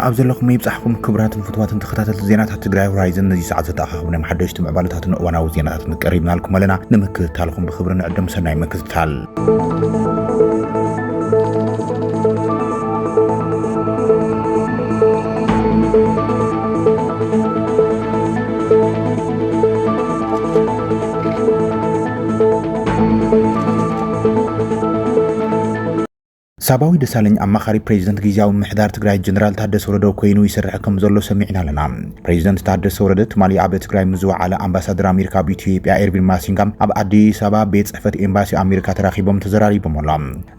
ኣብ ዘለኹም ይብጻሕኩም ክቡራትን ፍትዋትን ተኸታተልቲ ዜናታት ትግራይ ሆራይዘን። ነዚ ሰዓት ዘተኣኻኽቡ ናይ ሓደሽቲ ምዕባለታትን እዋናዊ ዜናታትን ቀሪብናልኩም ኣለና። ንምክትታልኩም ብኽብሪ ንዕድም። ሰናይ ምክትታል። ሳባዊ ደሳለኝ ኣማኻሪ ፕሬዚደንት ግዝያዊ ምምሕዳር ትግራይ ጀነራል ታደሰ ወረደ ኮይኑ ይሰርሕ ከም ዘሎ ሰሚዕና ኣለና። ፕሬዚደንት ታደሰ ወረደ ትማሊ ኣብ ትግራይ ምስ ዝወዓለ ኣምባሳደር ኣሜሪካ ኣብ ኢትዮጵያ ኤርቪን ማሲንጋ ኣብ ኣዲስ ኣበባ ቤት ጽሕፈት ኤምባሲ ኣሜሪካ ተራኺቦም ተዘራሪቦም ኣሎ።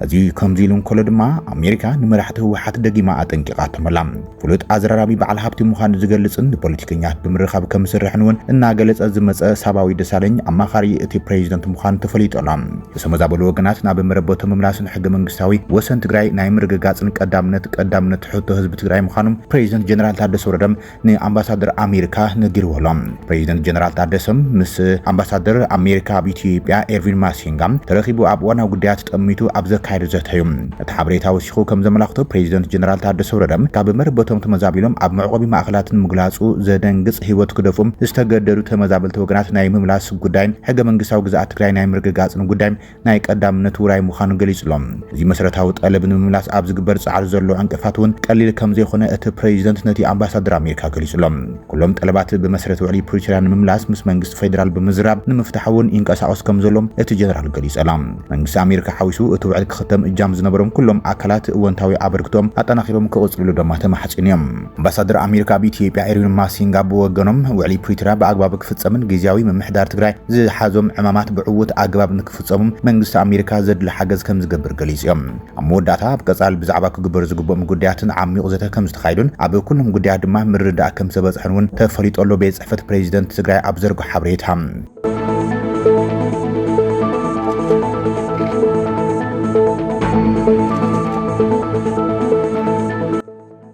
እዚ ከምዚ ኢሉ እንከሎ ድማ ኣሜሪካ ንመራሕቲ ህወሓት ደጊማ ኣጠንቂቓቶም ኣላ። ፍሉጥ ኣዘራራቢ በዓል ሃብቲ ምዃኑ ዝገልጽን ንፖለቲከኛት ብምርኻብ ከም ዝሰርሕን እውን እናገለጸ ዝመጸ ሳባዊ ደሳለኝ ኣማኻሪ እቲ ፕሬዚደንት ምዃኑ ተፈሊጡ ኣሎ። ዝተመዛበሉ ወገናት ናብ መረበቶም ምምላስን ሕገ መንግስታዊ ወሰን ትግራይ ናይ ምርግጋጽን ቀዳምነት ቀዳምነት ሕቶ ህዝቢ ትግራይ ምዃኑ ፕሬዚደንት ጀነራል ታደሰ ወረደ ንኣምባሳደር ኣሜሪካ ነጊርዎ ኣሎ። ፕሬዚደንት ጀነራል ታደሰ ምስ ኣምባሳደር ኣሜሪካ ኣብ ኢትዮጵያ ኤርቪን ማሲንጋ ተረኺቡ ኣብ ዋና ጉዳያት ጠሚቱ ኣብ ዘካየዶ ዘተ እዩ። እቲ ሓበሬታ ወሲኹ ከም ዘመላኽቶ ፕሬዚደንት ጀነራል ታደሰ ወረደ ካብ መረበቶም ተመዛቢሎም ኣብ መዕቆቢ ማእኸላትን ምግላጹ ዘደንግጽ ህይወት ክደፍኡ ዝተገደዱ ተመዛበልቲ ወገናት ናይ ምምላስ ጉዳይን ሕገ መንግስታዊ ግዝኣት ትግራይ ናይ ምርግጋጽን ጉዳይ ናይ ቀዳምነት ውራይ ምዃኑ ገሊጹ ኣሎ። እዚ መሰረታዊ ጠለብ ንምምላስ ኣብ ዝግበር ጻዕሪ ዘሎ ዕንቅፋት እውን ቀሊል ከም ዘይኾነ እቲ ፕሬዚደንት ነቲ ኣምባሳደር ኣሜሪካ ገሊጹ ኣሎ። ኩሎም ጠለባት ብመሰረት ውዕሊ ፕሪቶርያ ንምምላስ ምስ መንግስቲ ፌደራል ብምዝራብ ንምፍታሕ እውን ይንቀሳቐስ ከም ዘሎ እቲ ጀነራል ገሊጹ ኣሎ። መንግስቲ ኣሜሪካ ሓዊሱ እቲ ውዕል ክኽተም እጃም ዝነበሮም ኩሎም ኣካላት እወንታዊ ኣበርክቶም ኣጠናኺሮም ክቕጽልሉ ድማ ተማሕጺኑ እዮም። ኣምባሳደር ኣሜሪካ ኣብ ኢትዮጵያ ኤርቪን ማሲንጋ ብወገኖም ውዕሊ ፕሪቶርያ ብኣግባቡ ክፍጸምን ግዝያዊ ምምሕዳር ትግራይ ዝሓዞም ዕማማት ብዕዉት ኣገባብ ንክፍጸሙ መንግስቲ ኣሜሪካ ዘድሊ ሓገዝ ከም ዝገብር ገሊጹ እዮም። ኣብ መወዳእታ ኣብ ቀጻሊ ብዛዕባ ክግበሩ ዝግብኦም ጉዳያትን ዓሚቕ ዘተ ከም ዝተኻየዱን ኣብ ኩሎም ጉዳያት ድማ ምርድዳእ ከም ዝተበጽሐን እውን ተፈሊጡ ኣሎ። ቤት ጽሕፈት ፕሬዚደንት ትግራይ ኣብ ዘርግሖ ሓበሬታ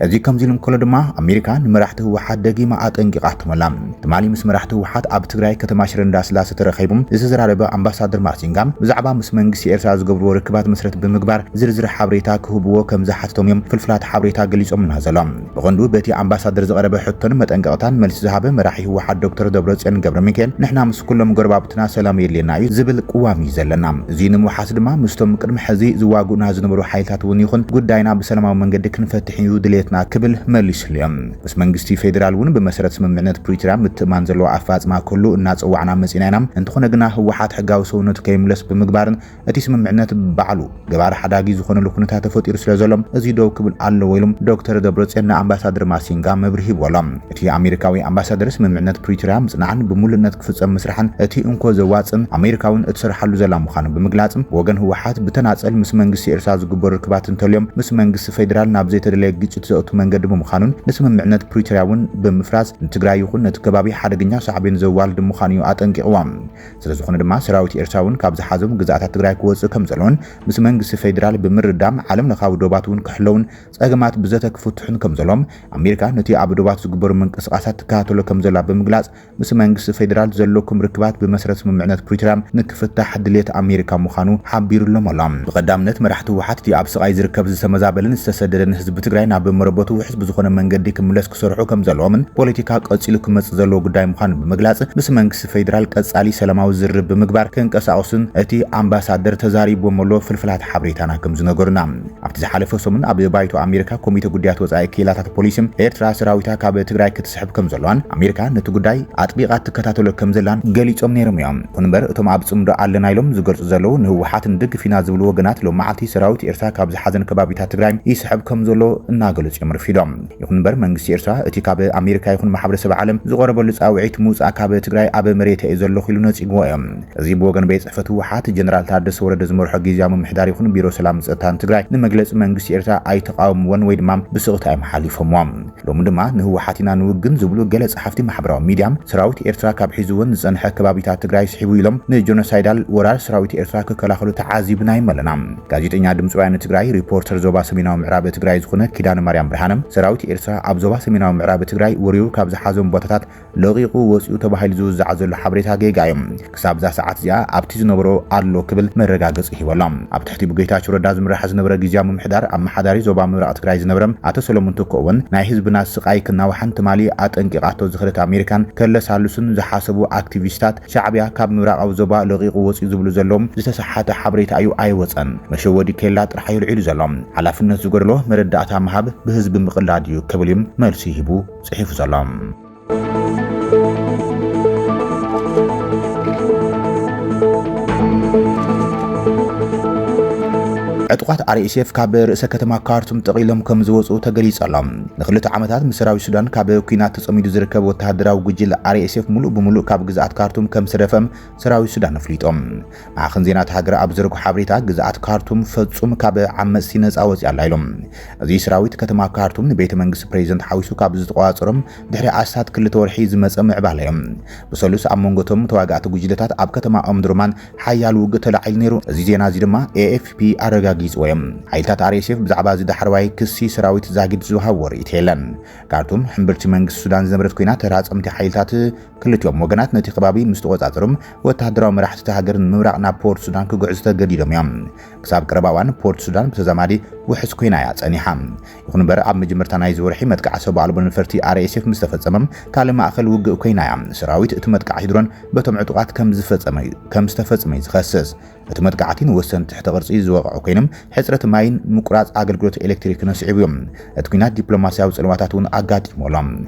እዚ ከምዚ ኢሉ እንከሎ ድማ ኣሜሪካ ንመራሕቲ ህወሓት ደጊማ ኣጠንቂቓቶም ኣላ። ትማሊ ምስ መራሕቲ ህወሓት ኣብ ትግራይ ከተማ ሽረ እንዳስላሴ ተረኺቡ ዝተዘራረበ ኣምባሳደር ማሲንጋ ብዛዕባ ምስ መንግስቲ ኤርትራ ዝገብርዎ ርክባት መሰረት ብምግባር ዝርዝር ሓበሬታ ክህብዎ ከም ዝሓተቶም እዮም ፍልፍላት ሓበሬታ ገሊጾምና ዘሎ። ብቐንዱ በቲ ኣምባሳደር ዝቐረበ ሕቶን መጠንቀቕታን መልሲ ዝሃበ መራሒ ህወሓት ዶክተር ደብረጽዮን ገብረ ሚካኤል ንሕና ምስ ኩሎም ጎረባብትና ሰላም የድልየና እዩ ዝብል ቅዋም እዩ ዘለና። እዚ ንምውሓስ ድማ ምስቶም ቅድሚ ሕዚ ዝዋግኡና ዝነበሩ ሓይልታት እውን ይኹን ጉዳይና ብሰላማዊ መንገዲ ክንፈትሕ እዩ ድሌትና ክብል መሊሱሉ እዮም። ምስ መንግስቲ ፌዴራል እውን ብመሰረት ስምምዕነት ፕሪቶርያ ምትእማን ዘለዎ ኣፈፃፅማ ክህሉ እናፀዋዕና መፂና ኢና። እንተኾነ ግና ህወሓት ሕጋዊ ሰውነቱ ከይምለስ ብምግባርን እቲ ስምምዕነት ባዕሉ ገባር ሓዳጊ ዝኾነሉ ኩነታት ተፈጢሩ ስለ ዘሎ እዚ ደው ክብል ኣለዎ ኢሎም ዶክተር ደብረፅዮን ንኣምባሳደር ማሲንጋ መብርሂ ሂብዎ ኣሎ። እቲ ኣሜሪካዊ ኣምባሳደር ስምምዕነት ፕሪቶርያ ምፅናዕን ብምሉእነት ክፍፀም ምስራሕን እቲ እንኮ ዘዋፅን ኣሜሪካ እውን እትሰርሓሉ ዘላ ምዃኑ ብምግላፅ ብወገን ህወሓት ብተናፀል ምስ መንግስቲ ኤርትራ ዝግበሩ ርክባት እንተልዮም ምስ መንግስቲ ፌዴራል ናብ ዘይተደለየ ግጭት ዘእቱ መንገዲ ብምዃኑን ንስምምዕነት ፕሪቶርያ እውን ብምፍራስ ንትግራይ ይኹን ነቲ ከባቢ ሓደገኛ ሳዕቤን ዘዋልድ ምዃኑ እዩ ኣጠንቂቕዎም። ስለዝኾነ ድማ ሰራዊት ኤርትራ እውን ካብ ዝሓዞም ግዝኣታት ትግራይ ክወፅእ ከም ዘለዎን ምስ መንግስቲ ፌዴራል ብምርዳም ዓለም ለኻዊ ዶባት እውን ክሕለውን ፀገማት ብዘተ ክፍትሑን ከም ዘሎም ኣሜሪካ ነቲ ኣብ ዶባት ዝግበሩ ምንቅስቃሳት ትከታተሎ ከም ዘላ ብምግላፅ ምስ መንግስቲ ፌዴራል ዘለኩም ርክባት ብመሰረት ስምምዕነት ፕሪቶርያ ንክፍታሕ ድሌት ኣሜሪካ ምዃኑ ሓቢሩሎም ኣሎ። ብቐዳምነት መራሕቲ ህወሓት እቲ ኣብ ስቓይ ዝርከብ ዝተመዛበለን ዝተሰደደን ህዝቢ ትግራይ ናብ መረበቱ ውሕስ ብዝኾነ መንገዲ ክምለስ ክሰርሑ ከም ዘለዎምን ፖለቲካ ቀፂሉ ክመፅእ ዘለዎ ጉዳይ ምዃኑ ብምግላፅ ምስ መንግስቲ ፌዴራል ቀፃሊ ሰላማዊ ዝርርብ ብምግባር ክንቀሳቐሱን እቲ ኣምባሳደር ተዛሪቦም ኣሎ ፍልፍላት ሓበሬታና ከም ዝነገሩና። ኣብቲ ዝሓለፈ ሰሙን ኣብ ባይቶ ኣሜሪካ ኮሚቴ ጉዳያት ወፃኢ ክኢላታት ፖሊሲ ኤርትራ ሰራዊታ ካብ ትግራይ ክትስሕብ ከም ዘለዋን ኣሜሪካ ነቲ ጉዳይ ኣጥቢቓ ትከታተሎ ከም ዘላን ገሊጾም ነይሮም እዮም። ይኹን እምበር እቶም ኣብ ጽምዶ ኣለና ኢሎም ዝገልጹ ዘለዉ ንህወሓት ንድግፍ ኢና ዝብሉ ወገናት ሎም መዓልቲ ሰራዊት ኤርትራ ካብ ዝሓዘን ከባቢታት ትግራይ ይስሕብ ከም ዘሎ እናገለጹ እዮም ረፊዶም። ይኹን እምበር መንግስቲ ኤርትራ እቲ ካብ ኣሜሪካ ይኹን ማሕበረሰብ ዓለም ዝቐረበሉ ጻውዒት ምውጻእ ካብ ትግራይ ኣብ መሬት እየ ዘለኹ ኢሉ ነጺግዎ እዮም። እዚ ብወገን ቤት ጽሕፈት ህወሓት ጀነራል ታደሰ ወረደ ዝመርሖ ግዝያዊ ምምሕዳር ይኹን ቢሮ ሰላም ጸጥታን ትግራይ ንመግለጺ መንግስቲ ኤርትራ ኣይተቃወምዎን ወይ ድማ ብስቕታ እዮም ሓሊፎምዎ። ሎሚ ድማ ንህወሓት ኢና ንውግን ዝብሉ ገለ ጸሓፍቲ ማሕበራዊ ሚድያ ሰራዊት ኤርትራ ካብ ሒዝዎን ዝጸንሐ ከባቢታት ትግራይ ስሒቡ ኢሎም ንጀኖሳይዳል ወራር ሰራዊት ኤርትራ ክከላኸሉ ተዓዚብና እዮም ኣለና። ጋዜጠኛ ድምፂ ወያነ ትግራይ ሪፖርተር ዞባ ሰሜናዊ ምዕራብ ትግራይ ዝኾነ ኪዳነ ማርያም ብርሃነ፣ ሰራዊት ኤርትራ ኣብ ዞባ ሰሜናዊ ምዕራብ ትግራይ ወሪሩ ካብ ዝሓዞም ቦታታት ለቒቑ ወፂኡ ተባሂሉ ዝውዛዕ ዘሎ ሓበሬታ ጌጋ እዩ። ክሳብ እዛ ሰዓት እዚኣ ኣብቲ ዝነበሮ ኣሎ ክብል መረጋገፂ ሂቡ ኣሎ። ኣብ ትሕቲ ብጌታቸው ረዳ ዝምራሕ ዝነበረ ግዝያዊ ምምሕዳር ኣመሓዳሪ ዞባ ምብራቕ ትግራይ ዝነበረ ኣቶ ሰለሙን ትኩእ እውን ናይ ህዝብና ስቓይ ክናዋሕን ትማሊ ኣጠንቂቓቶ ዝኸደት ኣሜሪካን ከለሳልሱን ዝሓሰቡ ኣክቲቪስታት ሻዕቢያ ካብ ምብራቓዊ ዞባ ለቒቑ ወፂኡ ዝብሉ ዘለዉ ዝተሰሓተ ሓበሬታ እዩ ኣይወፀን። መሸወዲ ኬላ ጥራሕ እዩ ልዒሉ ዘሎ። ሓላፍነት ዝጎደሎ መረዳእታ ምሃብ ብህዝቢ ምቕላድ እዩ ክብል እዩ መልሲ ሂቡ ጽሒፉ ዘሎ። ዕጡቓት ኣር ኤስ ኤፍ ካብ ርእሰ ከተማ ካርቱም ጠቒሎም ከም ዝወፁ ተገሊጸሎም። ንክልተ ዓመታት ምስ ሰራዊት ሱዳን ካብ ኲናት ተጸሚዱ ዝርከብ ወተሃደራዊ ጉጅለ ኣር ኤስ ኤፍ ሙሉእ ብሙሉእ ካብ ግዝኣት ካርቱም ከም ዝተደፈ ሰራዊት ሱዳን ኣፍሊጦም። ማዕኸን ዜና እታ ሃገር ኣብ ዘርግሖ ሓበሬታ፣ ግዝኣት ካርቱም ፈጹም ካብ ዓመጽቲ ነጻ ወጺኣ ኣላ ኢሎም። እዚ ሰራዊት ከተማ ካርቱም ንቤተ መንግስቲ ፕሬዚደንት ሓዊሱ ካብ ዝተቆጻጸሮም ድሕሪ ኣስታት ክልተ ወርሒ ዝመጸ ምዕባለ እዮም። ብሰሉስ ኣብ መንጎ እቶም ተዋጋእቲ ጉጅለታት ኣብ ከተማ ኦምድሩማን ሓያል ውግእ ተላዒሉ ነይሩ። እዚ ዜና እዚ ድማ ኤ ኤፍ ፒ ኣረጋጊጽዎ እዮም። ሓይልታት ኣር ኤስ ኤፍ ብዛዕባ እዚ ዳሕረዋይ ክሲ ሰራዊት ዛጊድ ዝወሃብዎ ርእይቶ የለን። ካርቱም ሕምብርቲ መንግስቲ ሱዳን ዝነበረት ኮይና፣ ተራጸምቲ ሓይልታት ክልቲኦም ወገናት ነቲ ከባቢ ምስ ተቖጻጸሩ፣ ወተሃደራዊ መራሕቲ እታ ሃገር ንምብራቕ ናብ ፖርት ሱዳን ክግዕዙ ተገዲዶም እዮም። ክሳብ ቀረባ እዋን ፖርት ሱዳን ብተዛማዲ ውሕስ ኮይና እያ ጸኒሓ። ይኹን እምበር፣ ኣብ መጀመርታ ናይዚ ወርሒ መጥቃዕቲ ሰብ ኣልቦ ነፈርቲ ኣር ኤስ ኤፍ ምስ ተፈጸመ፣ ካልእ ማእከል ውግእ ኮይና እያ። ሰራዊት እቲ መጥቃዕቲ ድሮን በቶም ዕጡቓት ከም ዝፈጸመ፣ ከም ዝተፈጸመ እዩ ዝኸስስ። እቲ መጥቃዕቲ ንወሰንቲ ትሕተ ቅርጺ ዝወቕዑ ኮይኖም፣ ሕጽረት ማይን ምቁራጽ ኣገልግሎት ኤሌክትሪክን ኣስዒቡ እዩ። እቲ ኲናት ዲፕሎማስያዊ ጽልዋታት እውን ኣጋጢሙ ኣሎ።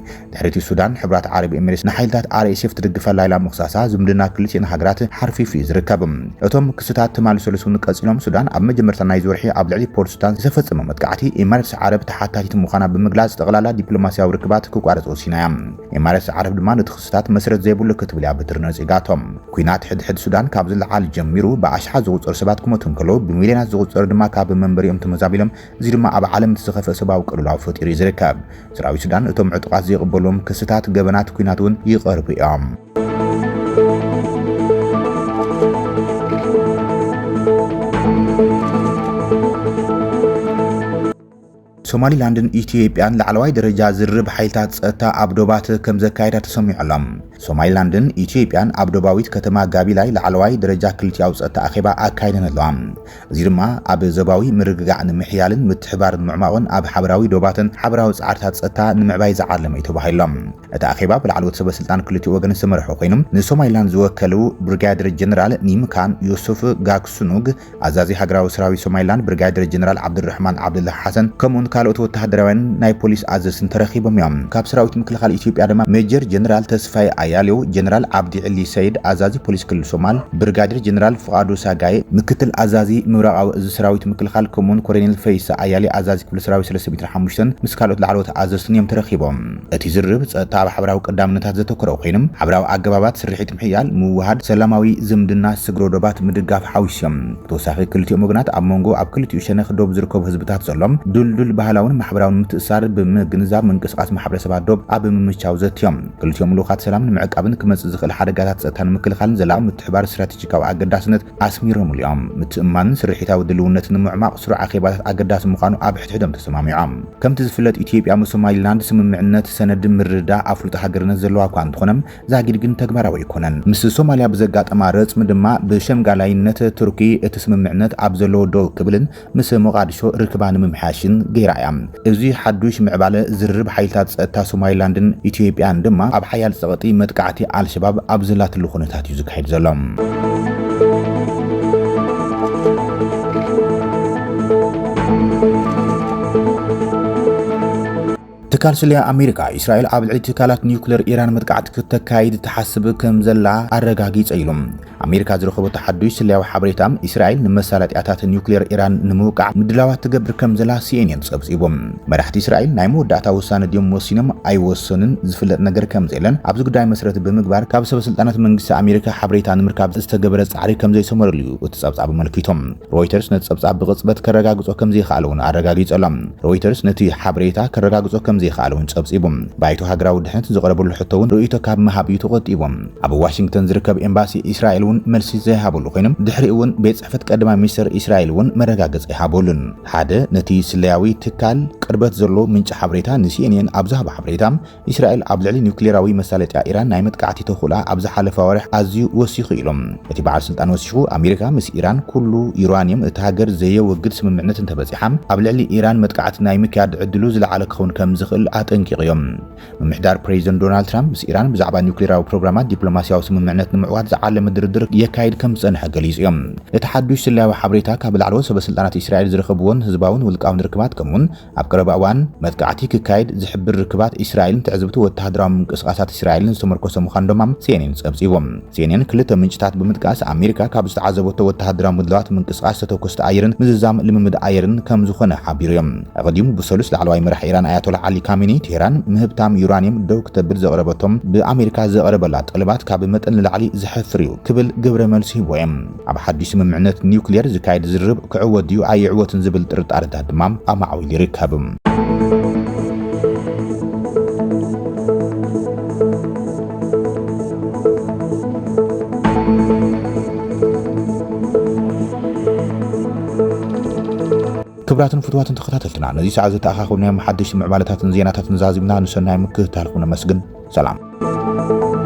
ድሕሪ እቲ ሱዳን፣ ሕቡራት ዓረብ ኤሚሬትስ ንሓይልታት ኣር ኤስ ኤፍ ትድግፍ ኣላ ኢላ ምኽሳሳ፣ ዝምድና ክልቲኤን ሃገራት ሓርፊፉ እዩ ዝርከብ። እቶም ክስታት ትማሊ ሰሉስ እውን ቀጺሎም። ሱዳን ኣብ መጀመርታ ናይዚ ወርሒ ኣብ ልዕሊ ፖርት ሱዳን ዝተፈጸመ መጥቃዕቲ፣ ኤማሬትስ ዓረብ ተሓታቲት ምዃና ብምግላጽ፣ ጠቕላላ ዲፕሎማስያዊ ርክባት ክቋረጽ ወሲና እያ። ኤማሬትስ ዓረብ ድማ ነቲ ክስታት መሰረት ዘይብሉ ክትብል እያ ብትሪ ነጺጋቶ። ኲናት ሕድሕድ ሱዳን ካብ ዝለዓል ጀሚሩ ብኣሽሓት ዝቑጸሩ ሰባት ክሞቱ እንከለዉ፣ ብሚልዮናት ዝቑጸሩ ድማ ካብ መንበሪኦም ተመዛቢሎም። እዚ ድማ ኣብ ዓለም እቲ ዝኸፍአ ሰብኣዊ ቅልውላው ፈጢሩ እዩ ዝርከብ። ሰራዊት ሱዳን እቶም ዕጡቓት ዘይቕበልዎም ክስታት ገበናት ኲናት እውን ይቐርቡ እዮም። ሶማሊላንድን ኢትዮጵያን ላዕለዋይ ደረጃ ዝርርብ ሓይልታት ጸጥታ ኣብ ዶባት ከም ዘካየዳ ተሰሚዑ ኣሎ። ሶማሊላንድን ኢትዮጵያን ኣብ ዶባዊት ከተማ ጋቢላይ ላዕለዋይ ደረጃ ክልቲኣዊ ጸጥታ ኣኼባ ኣካይደን ኣለዋ። እዚ ድማ ኣብ ዞባዊ ምርግጋዕ ንምሕያልን ምትሕባር ንምዕማቕን ኣብ ሓበራዊ ዶባትን ሓበራዊ ጻዕርታት ጸጥታ ንምዕባይ ዝዓለመ እዩ ተባሂሉ ኣሎ። እቲ ኣኼባ ብላዕለዎት ሰበ ስልጣን ክልቲኡ ወገን ዝተመርሑ ኮይኖም፣ ንሶማሊላንድ ዝወከሉ ብሪጋደር ጀነራል ኒምካን ዩሱፍ ጋክሱኑግ፣ ኣዛዚ ሃገራዊ ሰራዊት ሶማሊላንድ ብሪጋደር ጀነራል ዓብዱራሕማን ዓብዱላ ሓሰን፣ ከምኡውን ካልኦት ወተሃደራውያን ናይ ፖሊስ ኣዘዝትን ተረኺቦም እዮም። ካብ ሰራዊት ምክልኻል ኢትዮጵያ ድማ ሜጀር ጀነራል ተስፋይ ኣያሌው፣ ጀነራል ዓብዲ ዕሊ ሰይድ፣ ኣዛዚ ፖሊስ ክልል ሶማል፣ ብሪጋደር ጀነራል ፍቓዱ ሳጋይ፣ ምክትል ኣዛዚ ምብራቓዊ እዚ ሰራዊት ምክልኻል፣ ከምኡውን ኮሎኔል ፈይሳ ኣያሌ፣ ኣዛዚ ክፍሊ ሰራዊት ሰለስተ ሚእትን ሓሙሽተን፣ ምስ ካልኦት ላዕለዎት ኣዘዝትን እዮም ተረኺቦም። እቲ ዝርርብ ጸጥታ ኣብ ሓበራዊ ቀዳምነታት ዘተኮረ ኮይኑ፣ ሓበራዊ ኣገባባት ስርሒት ምሕያል፣ ምውሃድ፣ ሰላማዊ ዝምድና ስግረ ዶባት ምድጋፍ ሓዊሱ እዮም። ብተወሳኺ፣ ክልቲኦም ወገናት ኣብ መንጎ ኣብ ክልቲኡ ሸነኽ ዶብ ዝርከቡ ህዝብታት ዘሎ ድልዱል ባህላውን ማሕበራውን ምትእስሳር ብምግንዛብ፣ ምንቅስቓስ ማሕበረሰባት ዶብ ኣብ ምምቻው ዘትዮም። ክልቲኦም ልኡኻት ሰላም ንምዕቃብን ክመጽእ ዝኽእል ሓደጋታት ጸጥታ ንምክልኻልን ዘላቒ ምትሕባር ስትራቴጂካዊ ኣገዳስነት ኣስሚሮምሉ እዮም። ምትእምማንን ስርሒታዊ ድልውነትን ንምዕማቕ ስሩዕ ኣኼባታት ኣገዳሲ ምዃኑ ኣብ ሕድሕዶም ተሰማሚዖም። ከምቲ ዝፍለጥ፣ ኢትዮጵያ ምስ ሶማሊላንድ ስምምዕነት ሰነድ ምርድዳእ ኣፍልጦ ሃገርነት ዘለዋ እኳ እንተኾነ፣ ዛጊድ ግን ተግባራዊ ኣይኮነን። ምስ ሶማልያ ብዘጋጠማ ረጽሚ ድማ ብሸምጋላይነት ቱርኪ እቲ ስምምዕነት ኣብ ዘለዎ ደው ክብልን ምስ ሞቓዲሾ ርክባ ንምምሕያሽን ገይራ እያ። እዚ ሓዱሽ ምዕባለ ዝርርብ ሓይልታት ጸጥታ ሶማሊላንድን ኢትዮጵያን ድማ ኣብ ሓያል ጸቕጢ መጥቃዕቲ ኣልሸባብ ኣብ ዘላትሉ ኩነታት እዩ ዝካየድ ዘሎ። ትካል ስለያ ኣሜሪካ፣ እስራኤል ኣብ ልዕሊ ትካላት ኒውክሌር ኢራን መጥቃዕቲ ክተካይድ ትሓስብ ከም ዘላ ኣረጋጊጸ ኢሉ። ኣሜሪካ ዝረኸበቶ ሓዱሽ ስለያዊ ሓበሬታ፣ እስራኤል ንመሳለጥያታት ኒውክሌር ኢራን ንምውቃዕ ምድላዋት ትገብር ከም ዘላ ሲ ኤን ኤን ጸብጺቡ። መራሕቲ እስራኤል ናይ መወዳእታ ውሳነ ድዮም ወሲኖም ኣይወሰኑን ዝፍለጥ ነገር ከም ዘየለን፣ ኣብዚ ጉዳይ መሰረት ብምግባር ካብ ሰበ ስልጣናት መንግስቲ ኣሜሪካ ሓበሬታ ንምርካብ ዝተገበረ ጻዕሪ ከም ዘይሰመረሉ እዩ እቲ ጸብጻብ ኣመልኪቶም። ሮይተርስ ነቲ ጸብጻብ ብቕጽበት ከረጋግጾ ከም ዘይከኣለ እውን ኣረጋጊጹ ኣሎ። ሮይተርስ ነቲ ሓበሬታ ከረጋግጾ ከም ይኽኣል እውን ጸብጺቡ። ባይቶ ሃገራዊ ድሕነት ዝቐረበሉ ሕቶ እውን ርእይቶ ካብ ምሃብ እዩ ተቖጢቡ። ኣብ ዋሽንግተን ዝርከብ ኤምባሲ እስራኤል እውን መልሲ ዘይሃበሉ ኮይኖም፣ ድሕሪኡ እውን ቤት ጽሕፈት ቀዳማይ ሚኒስትር እስራኤል እውን መረጋገጺ ኣይሃበሉን። ሓደ ነቲ ስለያዊ ትካል ቅርበት ዘሎ ምንጪ ሓበሬታ ንሲኤንኤን ኣብ ዝሃቦ ሓበሬታ፣ እስራኤል ኣብ ልዕሊ ኒውክሌራዊ መሳለጥያ ኢራን ናይ መጥቃዕቲ ተኽእሎኣ ኣብ ዝሓለፈ ኣዋርሕ ኣዝዩ ወሲኹ ኢሎም። እቲ በዓል ስልጣን ወሲኹ፣ ኣሜሪካ ምስ ኢራን ኩሉ ዩራንየም እቲ ሃገር ዘየወግድ ስምምዕነት እንተበጺሓ፣ ኣብ ልዕሊ ኢራን መጥቃዕቲ ናይ ምክያድ ዕድሉ ዝለዓለ ክኸውን ከም ዝኽእል ኣጠንቂቑ እዮም። ምምሕዳር ፕሬዚደንት ዶናልድ ትራምፕ ምስ ኢራን ብዛዕባ ኒውክሌራዊ ፕሮግራማት ዲፕሎማሲያዊ ስምምዕነት ንምዕዋት ዝዓለመ ድርድር የካይድ ከም ዝጸንሐ ገሊጹ እዮም። እቲ ሓዱሽ ስለያዊ ሓበሬታ ካብ ላዕለዎት ሰበ ስልጣናት እስራኤል ዝረኸብዎን ህዝባውን ውልቃውን ርክባት፣ ከምኡውን ኣብ ቀረባ እዋን መጥቃዕቲ ክካየድ ዝሕብር ርክባት እስራኤልን ትዕዝብቲ ወተሃደራዊ ምንቅስቃሳት እስራኤልን ዝተመርኮሰ ምዃኑ ድማ ሲኤንኤን ጸብጺቦም። ሲኤንኤን ክልተ ምንጭታት ብምጥቃስ፣ ኣሜሪካ ካብ ዝተዓዘበቶ ወተሃደራዊ ምድላዋት፣ ምንቅስቃስ ተተኮስቲ ኣየርን ምዝዛም ልምምድ ኣየርን ከም ዝኾነ ሓቢሩ እዮም። ኣቐዲሙ ብሰሉስ ላዕለዋይ መራሒ ኢራን ኣያቶላ ዓሊ ካሜኒ፣ ቴህራን ምህብታም ዩራንየም ደው ክተብል ዘቕረበቶም ብኣሜሪካ ዘቕረበላ ጠለባት ካብ መጠን ንላዕሊ ዘሕፍር እዩ ክብል ግብረ መልሲ ሂቦ እዮም። ኣብ ሓድሽ ስምምዕነት ኒውክሌር ዝካየድ ዝርርብ ክዕወት ድዩ ኣይዕወትን ዝብል ጥርጣረታት ድማ ኣማዕዊሉ ይርከብ። ክቡራትን ፍቱዋትን ተኸታተልትና፣ ነዚ ሰዓት ዝተኣኻኸብናዮም ሓደሽቲ ምዕባለታትን ዜናታትን ዛዚምና፣ ንሰናይ ምክትታልኩም ነመስግን። ሰላም።